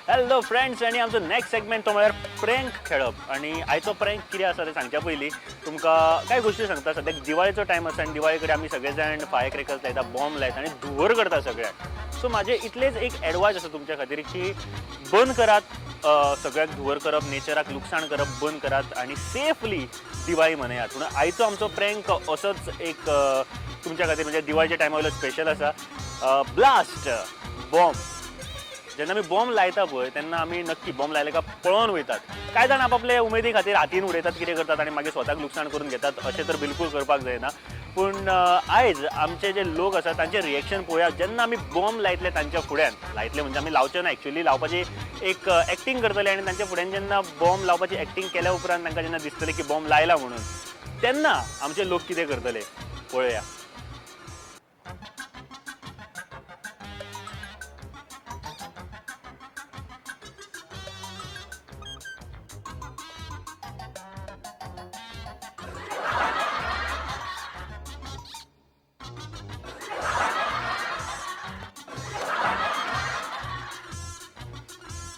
Hello friends, आनी आमचो next segment तो म्हळ्यार प्रँक खेळप. आनी आयचो प्रँक कितें आसा तें सांगच्या पयलीं तुमकां कांय गोश्टी सांगता. सद्याक दिवाळेचो टायम आसा आनी दिवाळे कडेन आमी सगळे जाण फायर क्रॅकर्स लायता, बॉम्ब लायता आनी धुंवर करता सगळ्याक. सो म्हाजें इतलेंच एक एडवायस आसा तुमच्या खातीर की बंद करात सगळ्याक धुंवर करप, नेचराक लुकसाण करप बंद करात आनी सेफली दिवाळी मनयात. पूण आयचो आमचो प्रँक असोच एक तुमच्या खातीर, म्हणजे दिवाळीच्या टायमा वयलो स्पेशल आसा. ब्लास्ट बॉम्ब, जेन्ना आमी बॉम्ब लायता पळय तेन्ना आमी नक्की बॉम्ब लायले काय पळोवन वयतात. कांय जाण आपापले उमेदी खातीर हातीन उडयतात, कितें करतात आनी मागीर स्वताक लुकसाण करून घेतात. अशें तर बिलकूल करपाक जायना. पूण आयज आमचे जे लोक आसात तांचे रिएक्शन पळोवया जेन्ना आमी बॉम्ब लायतले तांच्या फुड्यान. लायतले म्हणजे आमी लावचे ना, एक्चुअली लावपाची एक एक्टींग करतले आनी तांच्या फुड्यान जेन्ना बॉम्ब लावपाची एक्टींग केल्या उपरांत तांकां जेन्ना दिसतलें की बॉम्ब लायला म्हणून, तेन्ना आमचे लोक कितें करतले पळोवया.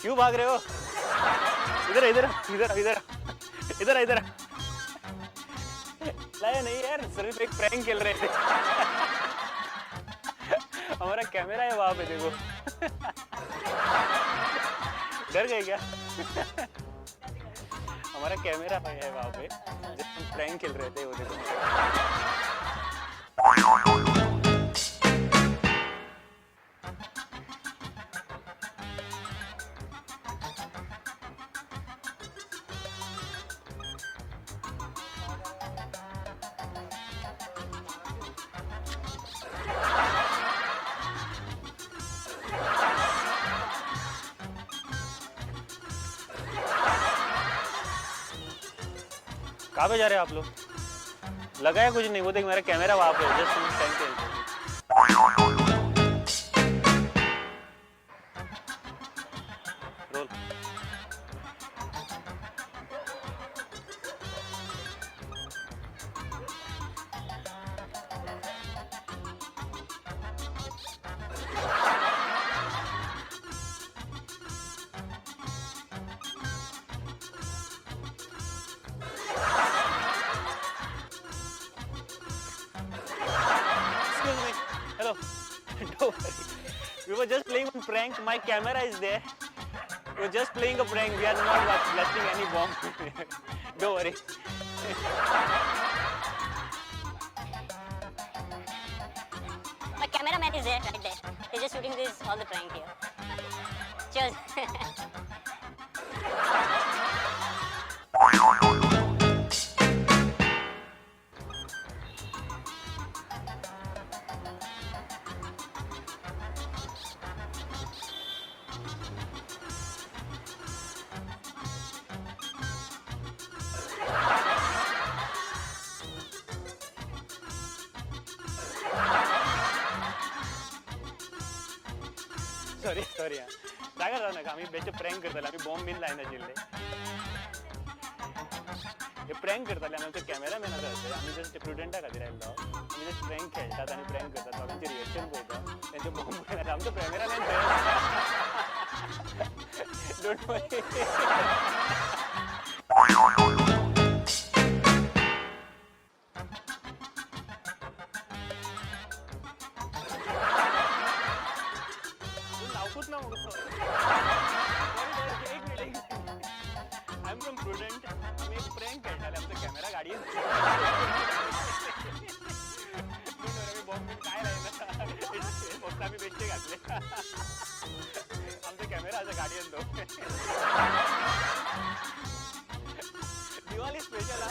क्यों भाग रहे हो? इधर इधर इधर इधर इधर इधर. लाया नहीं यार, सिर्फ एक प्रैंक खेल रहे थे. हमारा कैमरा है वहां पे, देखो. डर गए क्या? हमारा कैमरा है वहां पे, जब हम प्रैंक खेल रहे थे, वो देखो. कहाँ पे जा रहे हो आप लोग? लगाया कुछ नहीं, वो देख मेरा कैमरा वहाँ पे है, जस्ट प्रैंक खेल रहे थे. Role. Excuse me. Hello. Don't worry. We were just playing one prank. My camera is there. We were just playing a prank. We are not blasting any bomb. Don't worry. My cameraman is there, right there. He's just shooting this all the prank here. Cheers. Sorry sorry. हा, जागा जावं नाका. आमी बेश्टे prank करताले. आमी bomb बीन लायनाशिल्ले, हे प्रँक करताले आमी. आमचो कॅमेरामॅन आसा थंय. आमी जस्ट प्रुडंटा खातीर आयल्लो. आमी जस्ट प्रँक खेळटात आनी प्रँक करतात, लोकांचे रिएक्शन पळयता. तेंचे बॉम्ब लायनात. आमचो कॅमेरामॅन थंय, don't worry. लावकूच ना मग. एक मिनिट, एक minute. I am from Prudent. आमी एक प्रँक खेळटाले. आमचो कॅमेरा गाडयेन. Don't worry, आमी बॉम्ब बीन काय लायना. फक्त आमी बेश्टे घातले. आमचो कॅमेरा आसा गाडयेन तो. दिवाळी स्पेशल हा.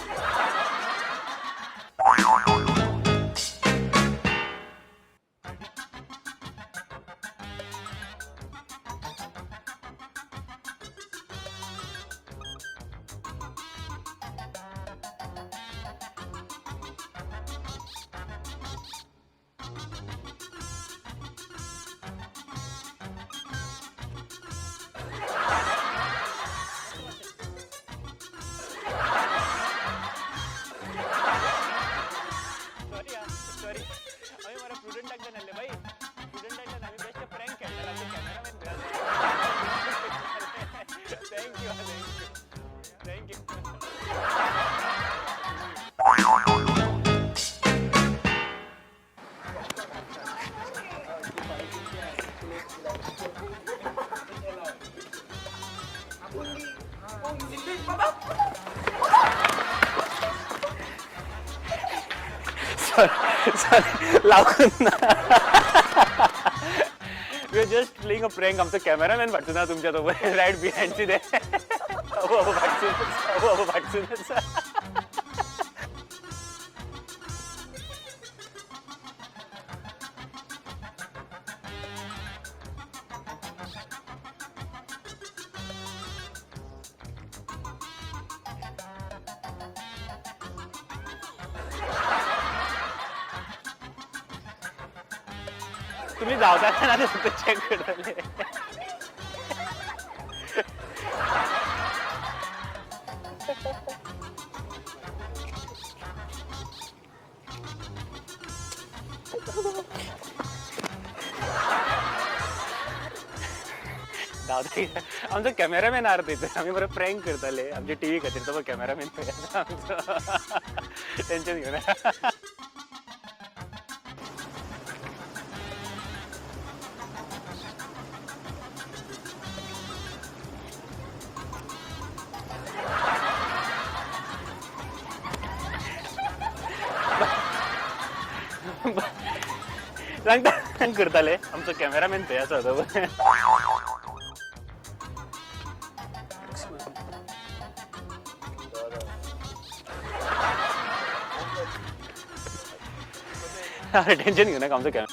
सॉरी सॉरी, लागून ना. We are just playing a prank. आमचो कॅमेरामॅन फाटसून आहा तुमच्या, तो रायट बिहायंड सी दे. अबो अबो फाटसून, अबो अबो फाटसून आसा. तुम्ही धावता ना ते फक्त चेक करतले. धांवता. आमचो कॅमेरामॅन आहा थंयसर. आमी बरो प्रँक करताले आमच्या टीव्ही खातीर. तो कॅमेरामॅन आमचो, टेन्शन घेवना. सांगता करताले. आमचो कॅमेरामॅन थंय आसा तो. अरे टेन्शन घेऊ नका, आमचो कॅमेरा.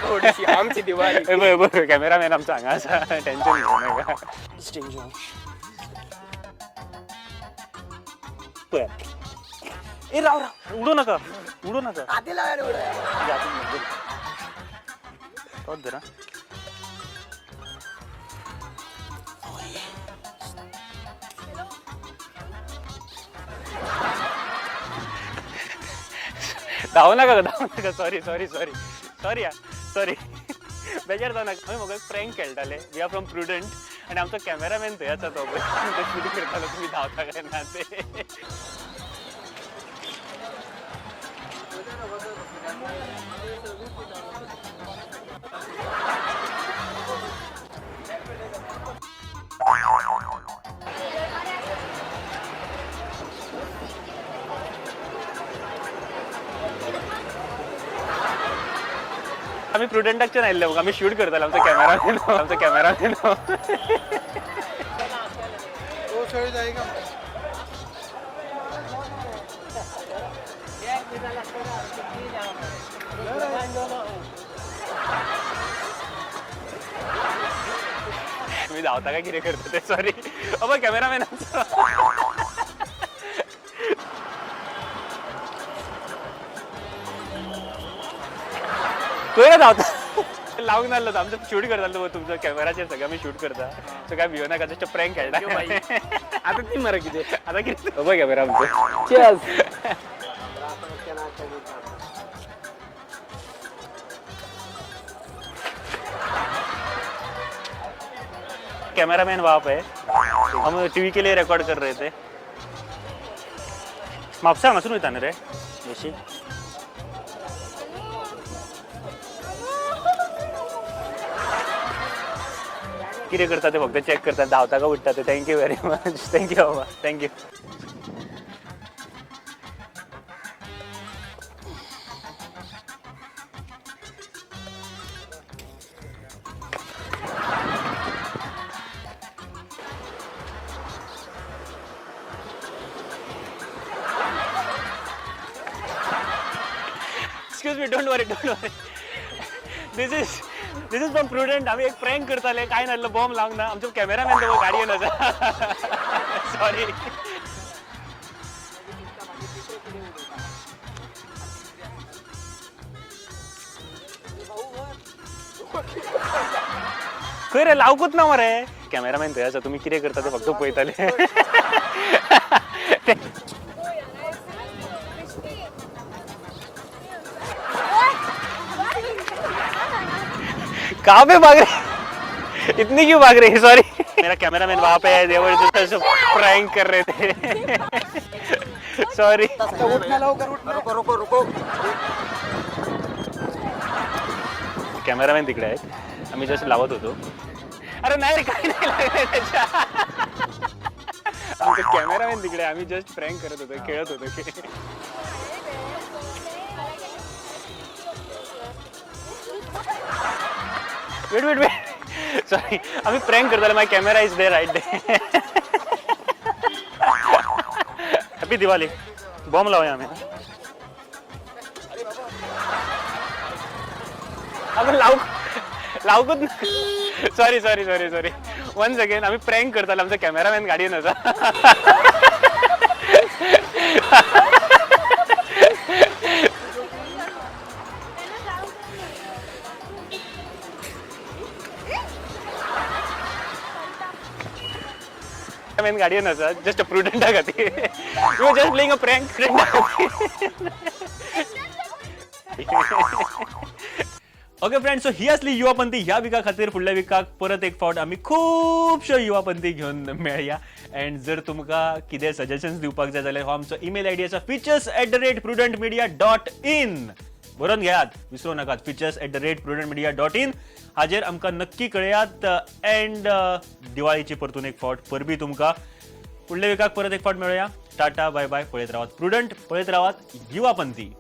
थोडीशी आमची दिवाळी. हे बघ, कॅमेरामॅन आमचो हांगा आसा, टेन्शन घेऊ नका. पळय. ए राव राव, उडू नका, उडू नका. आधी लावायला एवढं. तोच धर हा. धांव नका, धांव नका. सॉरी सॉरी सॉरी सॉरी हा, सॉरी. बेजार जावं नाका. आमी म्हाका प्रँक खेळटाले. We are from prudent आनी आमचो कॅमेरामॅन थंय आसा, तो पळय शूट करतालो तुमी धांवता काय ना ते. आमी प्रुडंटाकच्यान आयिल्ले. आमी शूट करताले. आमचो कॅमेरामॅन, आमचो कॅमेरामॅन. तुम्ही धावता काय कितें करता ते. सॉरी अबो कॅमेरामॅन आमचो. खंय रे धांवता? लावूंक नासलो तो. आमचो शूट करतालो तो, तुमचो कॅमेराचेर सगळें आमी शूट करता. सो काय भियो नाका, जस्ट प्रँक खेळटा. आता ती मरे किती. आता कितें, अबो कॅमेरा आमचो. Cheers. Cameraman वहाँ पे है. हम टीवी के लिए रिकॉर्ड कर रहे थे. म्हापसा हांगासून वयता न्ही रे बेशी? कितें करता ते फक्त चॅक करता, धांवता काय उडटा ते. Thank you very much, thank you बाबा, thank you. Excuse me, don't worry, don't worry. This is from Prudent. आम्ही एक प्रँक करताले. काय नासलो, बॉम्ब लावंक ना. आमचो कॅमेरामॅन तो गाडयेन आसा. सॉरी. खंय रे, लावकूच ना मरे. कॅमेरामॅन थंय आसा, तुमी कितें करता ते फक्त पळयताले. कहाँ पे भाग रहे? इतनी क्यों भाग रही? सॉरी. मेरा कैमरामैन वहाँ पे है, they were just prank कर रहे थे. सॉरी. रुको रुको रुको. कॅमेरामॅन तिकडे आहेत, आम्ही जस्ट लावत होतो. अरे नाही रे, काही नाही लागलं त्याच्या. आमचे कॅमेरामॅन तिकडे, आम्ही जस्ट प्रँक करत होतो, खेळत होतो. वेट वेट वेट, सॉरी, आम्ही प्रँक करताले. My camera is there, right there. Happy Diwali. Bomb लावूया आम्ही. अगं लावू लावकूच. Sorry sorry sorry sorry, once again. आम्ही प्रँक करताले, आमचा कॅमेरामॅन गाडयेन आसा. कॅमेरामॅन गाडयेन आसा, जस्ट प्रुडंटा खातीर. You just playing a prank. Okay friend, so ही असली युवापंथी ह्या विका खातीर. फुडल्या विकाक परत एक फावट आमी खुबश्यो युवापंथी घेवन मेळया. अँड जर तुमकां कितें सजेशन्स दिवपाक जाय जाल्यार हो आमचो ईमेल I D आसा, features@prudentmedia.in. बरोवन घेयात, विसरूं नाकात, features@prudentmedia.in हाजेर आमकां नक्की कळयात. अँड दिवाळीची परतून एक फावट परबी तुमकां. फुडल्या विकाक परत एक फावट मेळया. टाटा, बाय बाय. पळयत रावात प्रुडंट, पळयत रावात युवापंथी.